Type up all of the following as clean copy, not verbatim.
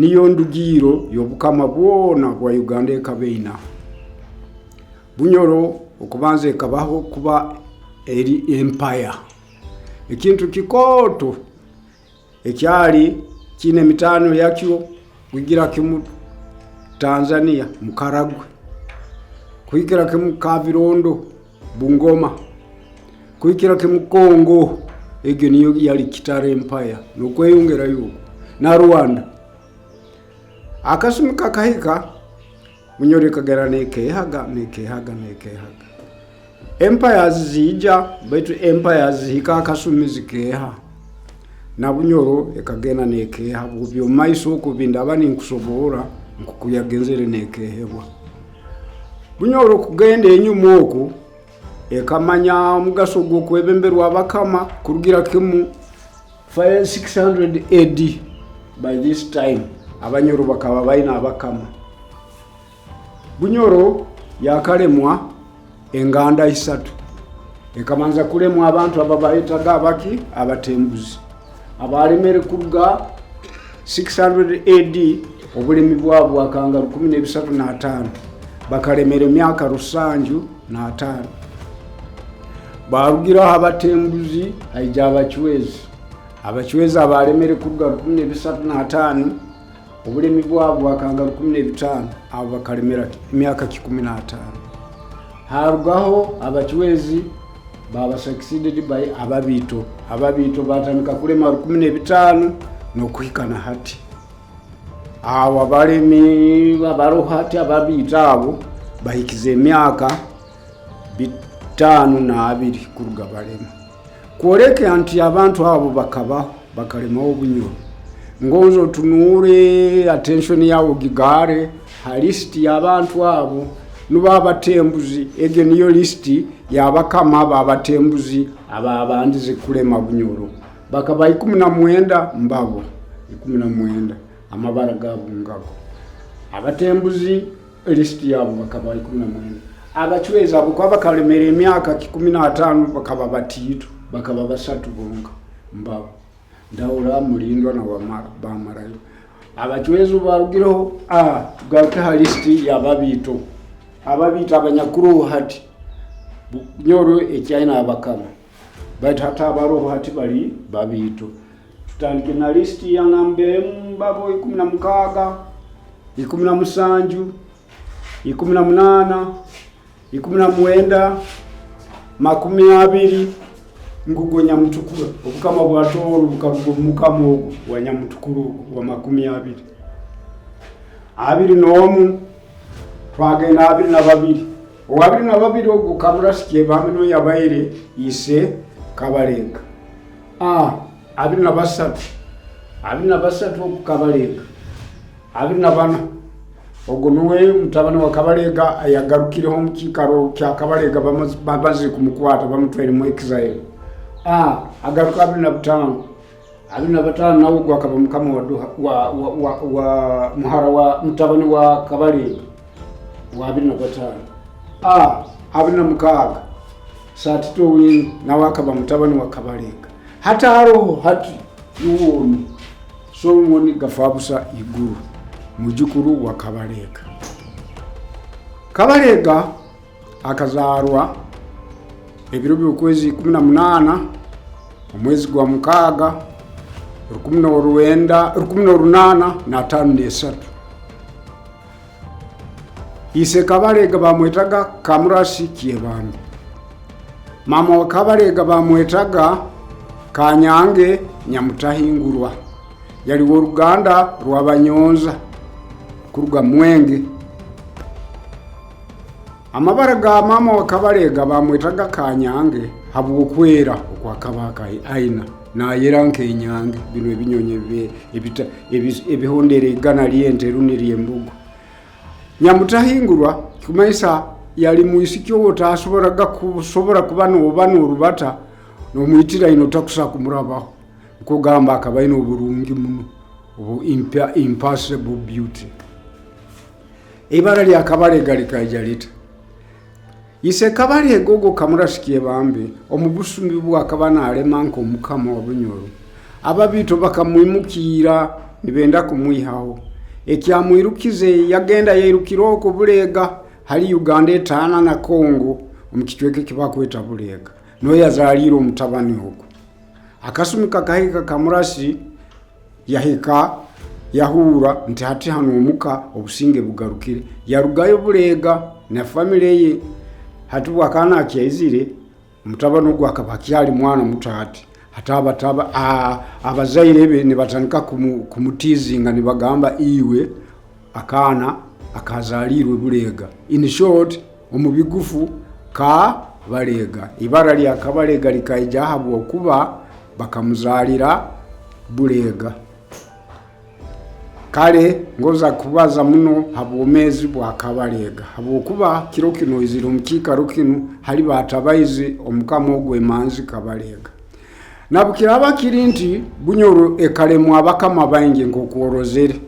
Niyo ndugiiro y'obukama bwona bwa Uganda ekaba einaho. Bunyoro okubanza ekabaho kuba eri empire. Ekintu kikooto ekyali kiine emitaano yakyo kuhigira kimu Tanzania mu Karagwe, kuhikira kimu Kavirondo Bungoma, kuhikira kimu Congo, egyo niyo yali Kitara Empire n'okweyongerayo okwo na Rwanda. Akasumi kakahika Bunyoro ekagenda nekeehaga nekeehaga nekeehaga. Empires ziija baitu empires zihika akasumi zikeeha. Na Bunyoro ekagenda nekeeha oby'omumaiso oku bindaba ninkusoborra nkoku yagenzere nekeehebwa. Bunyoro kugenda enyuma oku, ekamanya omugaso gw'okwebemberwa abakama kurugira kimu 600 AD by this time Abanyoro bakaba baine abakama. Bunyoro yakalemwa enganda isatu. Ekabanza kulemwa abantu ababayetaga abaki? Abatembuzi. Abalemere kuruga 600 AD obulemi bwabo bwakanga 1305. Bakalemera emyaka 75. Barugiraho abatembuzi haija abacwezi. Abacwezi abalemere kuruga 1305 obulemi bwabo bwakanga 1500. Abo bakalemera emyaka 15. Harugaho abacwezi baba succeeded by Ababiito. Ababiito batandika kulema 1500 n'okuhika na hati. Abo abalemi abaroho hati Ababiito abo bahikize emyaka 52 kuruga balema. Kwoleka nti abantu abo bakabaho, bakalemaho Obunyoro. Ngonze otunuure attention yawe ogigaare ha list y'abantu abo nubo abatembuzi. Egyo niyo list y'abakama b'abatembuzi ababandize kulema Bunyoro. Bakaba 19 mbabo, 19 amabara gaabo ngago. Abatembuzi list yabo bakaba 19. Abacwezi abo kuba bakalemera emyaka 15 bakaba batiito, bakaba basatu bonka mbabo. Ndahura, Mulindwa na Wamara bamarayo. Abacwezi obu barugireho, tugaruke ha list y'Ababiito. Ababiito abanyakuroho hati, Bunyoro ekyaine abakama, baitu hati abaroho hati bali Babiito. Tutandike na list ya namba emu mbabo 16, 17, 18, 19, 20, ngugo Nyamutukura. Obukama bwa Tooro bukaruga omu mukama ogu wa Nyamutukura ogu wa 20. 21 twagenda 22. Owa 22 ogu Kamurasi Kyebambi nuwe yabaire ise Kabalega. 23, 23 ogu Kabalega. 24 ogu nuwe mutabani wa Kabalega ayagarukireho omu kiikaro kya Kabalega bamazire kumukwata bamutwaire mu exile. Agaruka 25, 25 nawe ogu akaba mukama wa Duha, wa, wa, wa, wa muhara wa mutabani wa Kabalega wa 25. 26 Saatito Owiny nawe akaba mutabani wa Kabalega. Hati haroho hati nuwe onu Solomon Gafabusa Iguru, mujukuru wa Kabalega. Kabalega akazaarwa ebiro by'okwezi 18 omwezi gwa mukaaga 1953. Ise Kabalega bamwetaga Kamurasi Kyebambi. Mama wa Kabalega bamwetaga Kanyange Nyamutahingurwa. Yali w'oruganda rw'Abanyonza kuruga Mwenge. Amabara ga mama wa Kabalega bamwetaga Kanyange habw'okwera okwakaba aina. Nayera nk'enyange, binu ebinyonyi ebihondera igana ly'ente rundi ly'embugo. Nyamutahingurwa kikumanyisa yali mwisiki ou otasoboraga kusobora kuba noba norubata nomwitira ina otakusobora kumurabaho. Nikwo kugamba akaba aine oburungi muno, obu impassable beauty. Ibara lya Kabalega likaija lita? Ise Kabalega ogu Kamurasi Kyebambe omu busumi obu akaba nalema nk'omukama wa Bunyoro, Ababiito bakamwimukiira nibenda kumwihaho. Ekyamwirukize yagenda yairukira oku Bulega hali Uganda etaana na Congo omu kicweka eki bakweta Bulega. Nuwe yazaaliire omutabani ogu. Akasumi kakahika Kamurasi yahika yahuura nti hati hanu omuka obusinge bugarukire. Yarugayo Bulega na famire ye. Hati bwakaba nakyaizire, omutabani ogu akaba akyali mwana muto hati. Hati abazaire be nibatandika kumutiizinga nibagamba iwe akaana akazaliirwe Bulega. In short, omu bigufu Kabalega. Ibara lya Kabalega likaija habwokuba bakamuzaalira Bulega. Kale ngoza kubaza muno ha bwomeezi bwa Kabalega habwokuba kiro kinu oizire omu kiikaro kinu hali batabaize omukama ogu emanzi Kabalega. Nabukiraaba kiri nti Bunyoro ekalemwa abakama baingi nk'oku orozere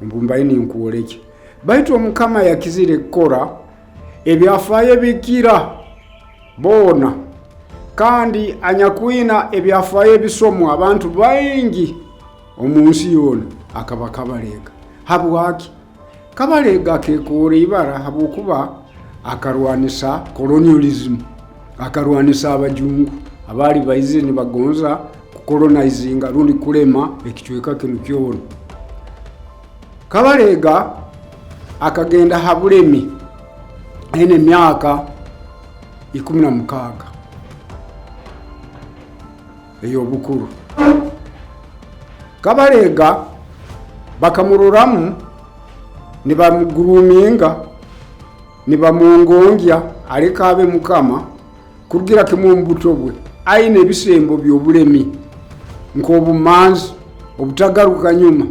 obu mbaire ninkwolekya. Baitu omukama yakizire kukora ebyafaayo ebikira boona kandi anyakwina ebyafaayo ebisomwa abantu baingi omu nsi yoona akaba Kabalega. Habwaki? Kabalega akekoora ibara habwokuba akarwanisa colonialism, akarwanisa abajungu abaali baizire nibagonza kukolonaizinga rundi kulema ekicweka kinu kyona. Kabalega akagenda ha bulemi aine emyaka 16 ey'obukuru. Kabalega bakamuroramu nibamuguruminga nibamwongongya aleke abe mukama kurugira kimu omu buto bwe aine ebisembo by'obulemi nk'obumanzi, obutagaruka nyuma,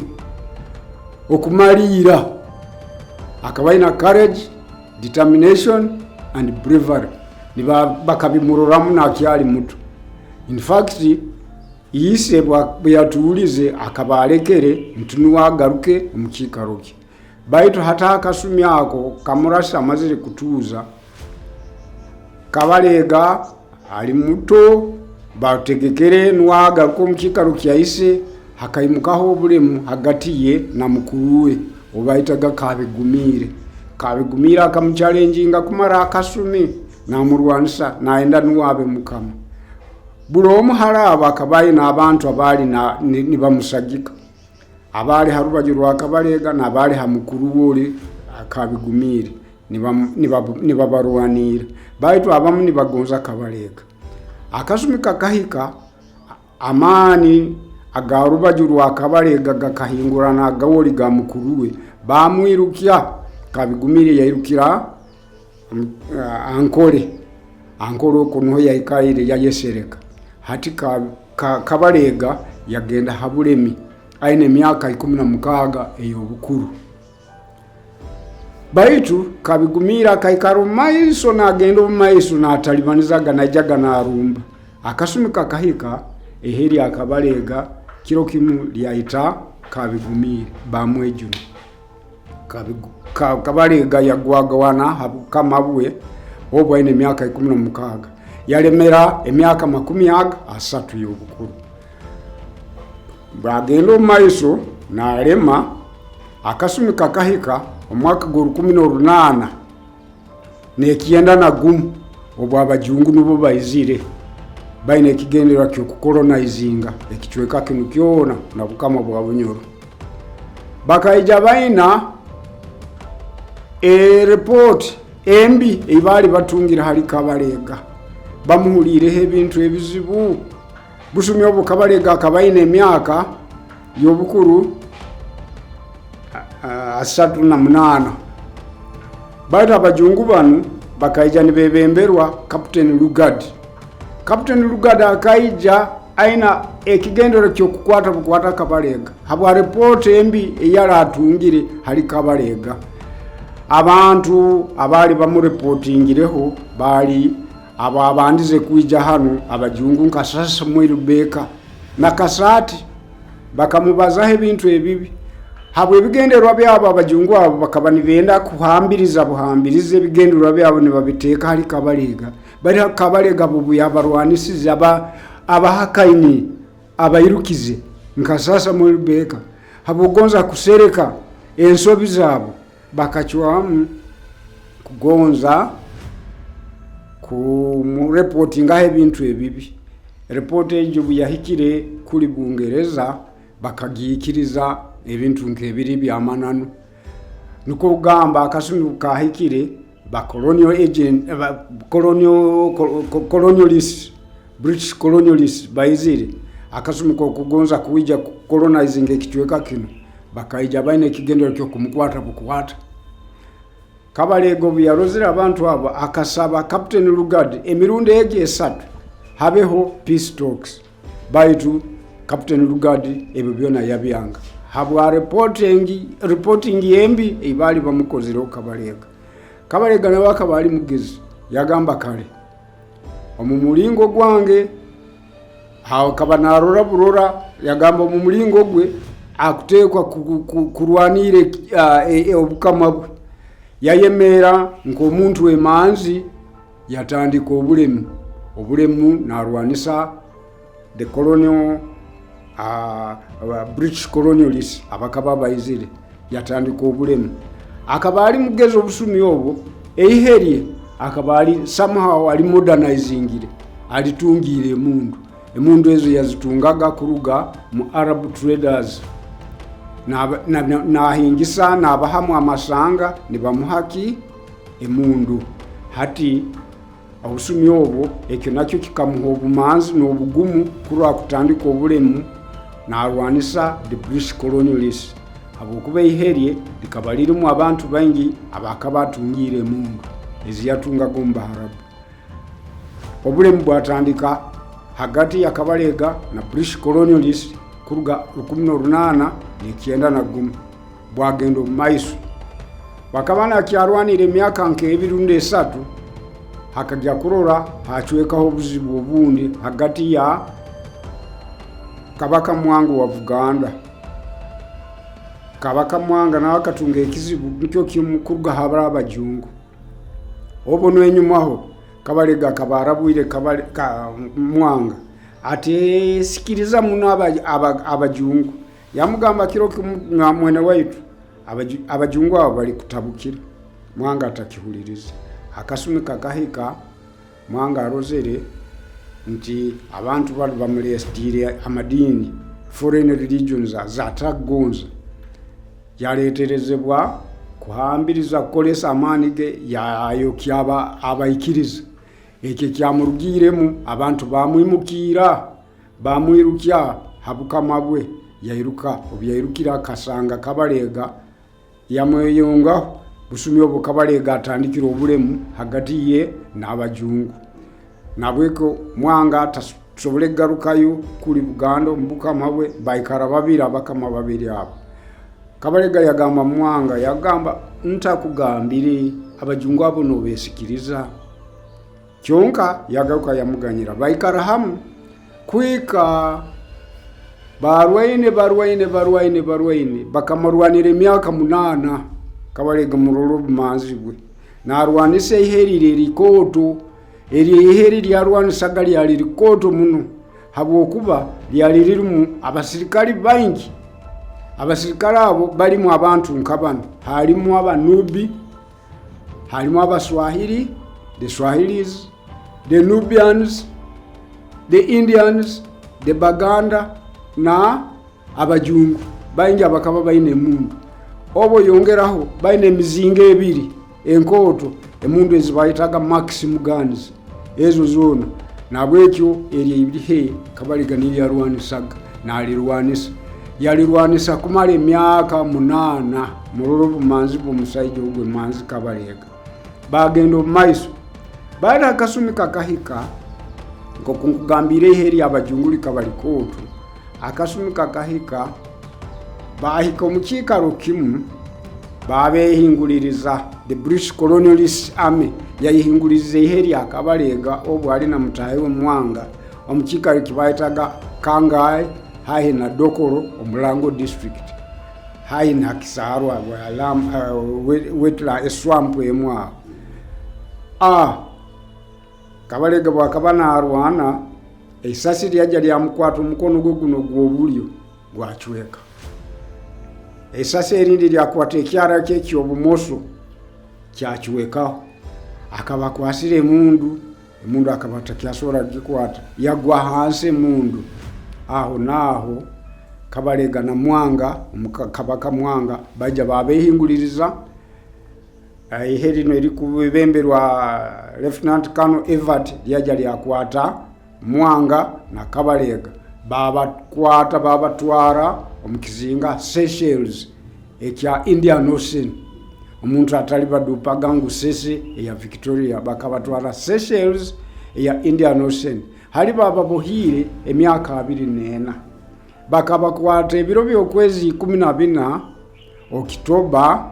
okumaliira. Akaba aine courage, determination and bravery. Bakabimuroramu nakyali muto. In fact, ise bwe yatuulize akaba alekere nti nuwe agaruke omu kiikaro kye. Baitu hati akasumi ako Kamurasi amazire kutuuza, Kabalega ali muto, bategekere nuwe agaruke omu kiikaro kya ise, hakaimukaho obulemu hagati ye na mukuru we ou bayetaga Kabigumiire. Kabigumiire akamuchallenginga kumara akasumi namurwanisa nayenda nuwe abe mukama. Buli omu hali abo akaba aine abantu abaali nibamusagika, abaali ha rubaju rwa Kabalega n'abaali ha mukuru we oli Kabigumiire nibabarwanirra, baitu abamu nibagonza Kabalega. Akasumi kakahika amaani aga rubaju rwa Kabalega gakahingurana agawoli ga mukuru we, bamwirukya. Kabigumiire yairukira Ankole, Ankole oku nuho yaikaire yayesereka. Hati Kabalega yagenda ha bulemi aine emyaka 16 ey'obukuru. Baitu Kabigumiire akaikara omu maiso nagenda omu maiso natalibanizaga naijaga narumba. Akasumi kakahika ihe lya Kabalega kiro kimu lyaita Kabigumiire bamwejuna. Kabalega yagwagwana ha bukama bwe obu aine emyaka 16. Yalemera emyaka 30 y'obukuru. Bagenda omu maiso nalema, akasumi kakahika omwaka gw'o1891 obu abajungu nubo baizire baine ekigendererwa ky'okukolonaizinga ekicweka kinu kyona na bukama bwa Bunyoro. Bakaija baina eripooti embi ei baali batungire hali Kabalega, bamuhuliireho ebintu ebizibu. Busumi obu Kabalega akaba aine emyaka y'obukuru 38. Baitu abajungu banu bakaija nibebemberwa Captain Lugard. Captain Lugard akaija aina ekigendererwa ky'okukwata bukwata Kabalega habwa ripooti embi ei yali atungire hali Kabalega. Abantu abaali bamuripotingireho baali abo abandize kwija hanu abajungu nka Samuel Baker na Kasati, bakamubazaho ebintu ebibi. Habw'ebigendererwa byabo abajungu abo bakaba nibenda kuhambiriza buhambiriza ebigendererwa byabo nibabiteeka hali Kabalega. Bali Kabalega obu yabarwanisize abahakaini abairukize nka Samuel Baker habw'okugonza kusereka Ensobi zaabo bakacwamu kugonza kumureportingaho ebintu ebibi. Report egi obu yahikire kuli Bungereza, bakagiikiriza ebintu nk'ebiri by'amananu. Nukwo kugamba akasumi obu kahikire, ba colonial agent, ba colonial, colonialists, British colonialists baizire akasumi k'okugonza kwija kucolonizinga ekicweka kinu, bakaija baine ekigendererwa ky'okumukwata bukwata. Kabalega obu yarozire abantu abo, akasaba Captain Lugard emirundi egi esatu habeho peace talks, baitu Captain Lugard ebyo byona yabyanga habwa reporting embi ei baali bamukozireho Kabalega. Kabalega nawe akaba ali mugezi, yagamba kale omu mulingo gwange, akaba narora burora, yagamba omu mulingo gwe akuteekwa kurwanira obukama bwe. Yayemeera nk'omuntu emanzi, yatandika obulemu. Obulemu narwanisa the colonial British colonialists abakaba baizire, yatandika obulemu. Akaba ali mugezi obusumi obwo, eihe rye akaba ali somehow ali modernizingire, alitungiire emundu. Emundu ezo yazitungaga kuruga mu Arab traders. Nahingisa nabahamu amasanga nibamuha ki emundu. Hati obusumi obwo ekyo nakyo kikamuha obumanzi n'obugumu kurwa kutandika obulemu narwanisa the British colonialists, habwokuba eihe rye likaba lirimu abantu baingi abakaba atungiire emundu ezi yatungaga omu Baharabu. Obulemu bwatandika hagati ya Kabalega na British colonialists kuruga 1891, bwagenda omu maiso. Bakaba nakyarwanira emyaka nk'ebiri rundi esatu, hakajya kurora hacwekaho obuzibu obundi hagati ya Kabaka Mwanga wa Buganda. Kabaka Mwanga nawe akatunga ekizibu nikyo kimu kuruga ha abajungu. Obu n'enyumaho Kabalega akaba arabwire Mwanga ati sikiriza muno abajungu. Yamugamba kiro kimu, mwene waitu, abajungu abo bali kutabukira. Mwanga atakihuliriza. Akasumi kakahika, Mwanga arozere nti abantu bali bamuletiire amadiini, foreign religions zatakugonza, yaleterezebwa kuhambiriza kukolesa amaani ge, yayokya abaikiriza. Ekyo kyamurugiiremu abantu bamwimukiira, bamwirukya ha bukama bwe, yairuka. Obu yairukire akasanga Kabalega yamweyungaho. Busumi obu Kabalega atandikire obulemu hagati ye n'abajungu. Nabwekyo Mwanga tasobole kugarukayo kuli Buganda omu bukama bwe, baikara babiri abakama babiri abo. Kabalega yagamba Mwanga, yagamba ntakugambire abajungu abo nobesikiriza. Kyonka yagaruka yamuganyira, baikara hamu kuhika barwaine barwaine barwaine barwaine, bakamurwanira emyaka 8. Kabalega murora obumanzi bwe, narwanisa ihe riri erikooto. Eryo ihe lyarwanisaga lyali rikooto muno, habwokuba lyali lirimu abasirikali baingi. Abasirikale abo balimu abantu nka banu, halimu Abanubi, halimu Abaswahili, the Swahilis, the Nubians, the Indians, the Baganda na abajungu baingi abakaba baine emundu. Obo yongeraho baine emizinga ebiri enkooto, emundu ezi bayitaga Maxim guns ezo zoona. Nabwekyo eryo ihe Kabalega niryo yarwanisaga, nalirwanisa, yalirwanisa kumara emyaka 8. Murora obumanzi bw'omusaija ogwo emanzi Kabalega. Bagenda omu maiso, bali akasumi kakahika, nkoku nkugambire ihe ery'abajungu likaba likooto. Akasumi kakahika bahika omu kiikaro kimu, babehinguliriza. The British Colonialist Army yayehinguliriza ihe lya Kabalega obu ali na mutahi we Mwanga omu kiikaro ekibayetaga Kangai, haihi na Dokolo omu Lango district, haihi na Kisarwa wetla eswamp emu aho. Kabalega bwakaba narwana, eisasi lyajja lyamukwata omukono gwe guno gw'obulyo gwacweka. Esasi erindi lyakwata ekyara kye ekyobumoso kyacwekaho. Akaba akwasire emundu, emundu akaba atakyasobora kugikwata, yagwa hansi emundu. Aho naaho Kabalega na Mwanga, Kabaka Mwanga, baija babehinguliriza. Ihe linu erikwebemberwa Lieutenant Colonel Evert lyaija lyakwata Mwanga na Kabalega, babakwata babatwara omu kizinga Seychelles ekya Indian Ocean. Omuntu atali badupaga ngu Sese eya Victoria, bakabatwara Seychelles eya Indian Ocean. Hali bababohiire emyaka 24. Bakabakwata ebiro by'okwezi 14 Okitoba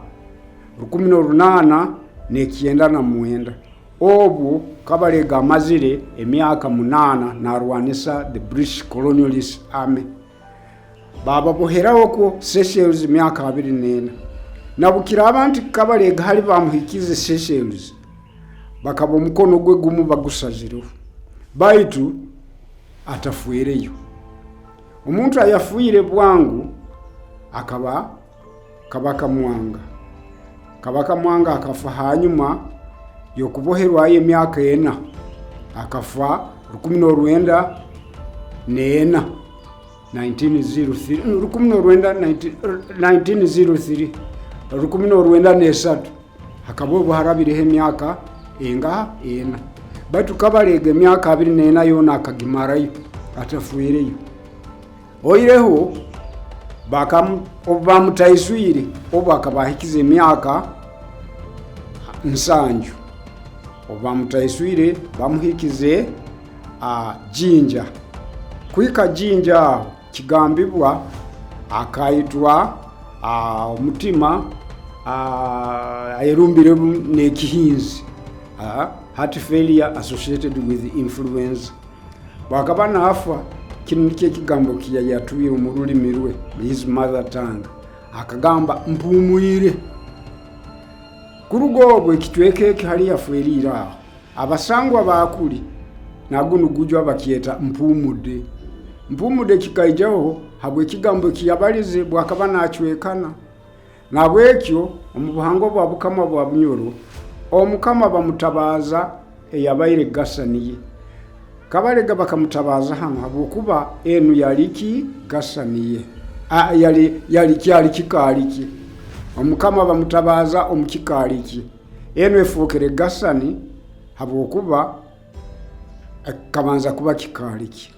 1899. Obu Kabalega amazire emyaka 8 narwanisa the British Colonialist Army. Bababoheraho okwo Seychelles emyaka 24. Nabukiraaba nti Kabalega hali bamuhikize Seychelles, bakaba omukono gwe gumu bagusazireho, baitu atafwereyo. Omuntu ayafiire bwangu akaba Kabaka Mwanga. Kabaka Mwanga akafa hanyuma y'okuboherwayo emyaka 4. Akafa 1904, 1903, 1903, 1903. Hakaba obu harabireho emyaka engaha? 4. Baitu Kabalega emyaka 24 yoona akagimarayo atafwireyo. Oireho obu bamutaiswire, obu akaba ahikize emyaka 70. Obu bamutaiswire bamuhikize Jinja. Kuhika Jinja aho kigambibwa akaitwa omutima, ayerumbire n'ekihinzi, heart failure associated with influenza. Bwakaba nafa, kinu nikyo ekigambo kiyayatwire omu rulimi rwe, his mother tongue. Akagamba, mpumwire. Kuruga obwo ekicweka eki hali yafweriire aho, abasangwa bakuli nagunu gujwa bakyeta mpumude. Mpumude kikaijaho habw'ekigambo ekiyabalize bwakaba nacwekana. Nabwekyo omu buhangwa bwa Bukama bwa Bunyoro, omukama bamutabaza eyabaire gasaniye. Kabalega bakamutabaza hanu habwokuba enu yali ki gasaniye. Yali kyali kikaali kye. Omukama bamutabaza omu kikaali kye. Enu efookere gasani habwokuba kabanza kuba kikaali kye.